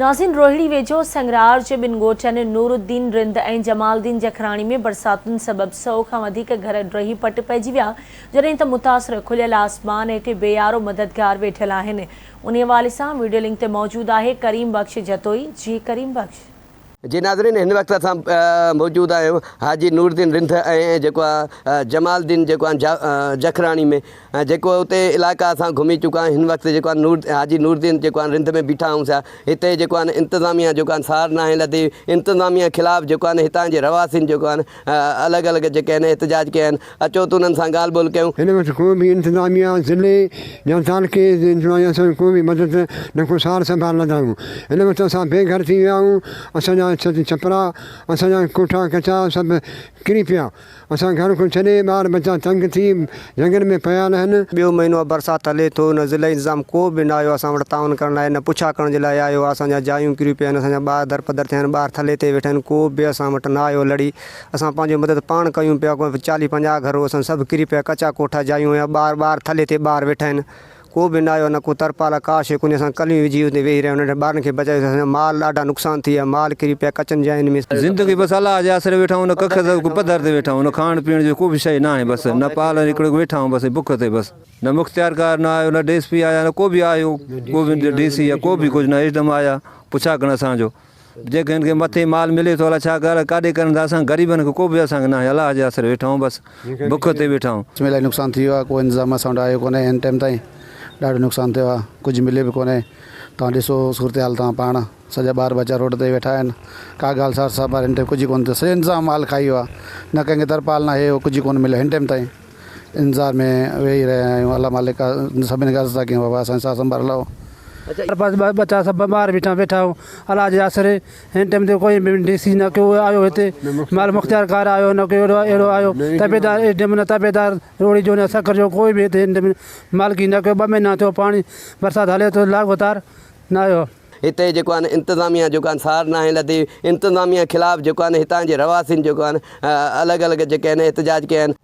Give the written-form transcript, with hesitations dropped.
ناظرين روهڙي ويجهو سنگرار جي ٻن ڳوٺن نورالدين رند ۽ جمال الدين جکراڻي ۾ برساتن سبب سئو کان وڌيڪ گهر ڊهي پٽ پئجي ويا جڏهن ته متاثر کليل آسمان هيٺ بي يارو مددگار ويٺل آهن انهي حوالي سان ويڊيو لنڪ تي موجود آهي ڪريم بخش جتوئي جي ڪريم بخش. جي ناظرين هن وقت اسان موجود آهيون حاجي نورالدين رند ۽ جيڪو آهي جمال الدين جيڪو آهي جکراڻي ۾ ۽ جيڪو اتي علائقا اسان گهمي چڪا آهيون هن وقت جيڪو آهي نور حاجي نور الدين جيڪو آهي رند ۾ بيٺا آهيون سا هتي جيڪو آهي انتظاميا جيڪو آهي سار ناهي لڌي انتظاميا خلاف جيڪو آهي هتان جي رهواسين جيڪو آهي الڳ الڳ جيڪي آهن احتجاج ڪيا آهن اچو ته انهن سان ڳالهه ٻولهه ڪيون. هن وقت ڪو به انتظاميا ضلعي يا تعلقي جي انتظاميا اسان جي ڪو به مدد نه ڪو سار سنڀال لڌا آهيون هن وقت اسان بي گهر ٿي ويا آهيون اسان جا ڇپرا اسان جا ڪوٺا ڪچا سڀ ڪري پيا اسان گهر کان ڇڏي ٻار ٻچا تنگ ٿي جهنگن ۾ پيا رهن. ٻيو مهينو آ برسات هلي ٿو نه ضلعي انتظام ڪو به نه آيو اسان وٽ تعاون ڪرڻ لاء نه پڇا ڪرڻ جي لاء آيو آ اسان جا جايون ڪريون پيا آهن اسان جا ٻار درپدر ٿيا آهن ٻار ٿلهي تي ويٺا آهن ڪو به اسان وٽ نه آيو لڙي اسان پنهنجو مدد پاڻ ڪيون پيا ڪو چاليهه پنجاهه گهر اسان سڀ ڪري پيا ڪچا ڪوٺا جايون هيا ٻار ٻار ٿلهي تي ٻار ويٺا آهن ڪو به نه آيو نه ڪو ترپال ڪا شيء ڪونهي اسان ڪليون وجهي اتي ويهي رهيا ننڍن ٻارن کي بچايوسين اسان جا مال ڏاڍا نقصان ٿي ويا مال ڪري پيا ڪچن جاين ۾. زندگي بس الله جي آسري ويٺا آهيون نه ڪک تي ڪو پڌر تي ويٺا آهيون نه کائڻ پيئڻ جي ڪو به شيء ناهي بس نه پال ۽ هڪڙو ويٺا آهيون بس بک تي بس نه مختيارڪار نه آيو نه ڊي ايس پي آيا نه ڪو به آيو ڪو به ڊي سي يا ڪو به ڪجهه نه ايس ڊي ايم آيا پڇا ڪن اسان جو. جيڪي هن کي مٿي مال ملي ٿو الاء ڇا ڳالهه ڪاڏي ڪرن ٿا اسان غريبن کي ڪو به اسان کي ناهي الله جي آسري ويٺا آهيون بس بک تي ويٺا آهيون. ۾ الاهي نقصان ٿي ويو آهي ڪو انتظام اسان وٽ آيو ڪونهي هن ٽائيم تائين ڏاڍو نقصان ٿيو آهي ڪجهه مليو به ڪونهي توهان ڏسو صورتحال توهان پاڻ سڄا ٻار ٻچا روڊ تي ويٺا آهن ڪا ڳالهه سار سنڀال هن ٽائيم ڪجهه ڪونه ٿيو سڄو انتظام مال کائي ويو آهي نه ڪنهن کي ترپال نه هي هو ڪجهه ڪونه مليو هن ٽائيم تائين انتظار ۾ ويهي رهيا آهيون الله مالڪ سڀني کي عرض ٿا ڪيون بابا اسان جي سار سنڀال لهو. ٻار ٻچا سڀ ٻاهر بيٺا ويٺا آهيون الله جي آسري هن ٽيم تي ڪوئي به ڊي سي نه ڪو آيو هتي مال مختيار ڪار آيو نه ڪو اهڙو اهڙو آيو تپيدار ايس ڊي ايم نه تپيدار روهڙي جو نه سکر جو ڪوئي به هتي هن ٽيم مالڪي نه ڪيو ٻه مهينا ٿيو پاڻي برسات هلي ٿو لاڳوتار نه آيو. هتي جيڪو آهي انتظاميا جيڪو آهي سار ناهي لڌي انتظاميا خلاف جيڪو آهي هتان جي رهواسين جيڪو آهي الڳ الڳ جيڪي آهن احتجاج ڪيا آهن.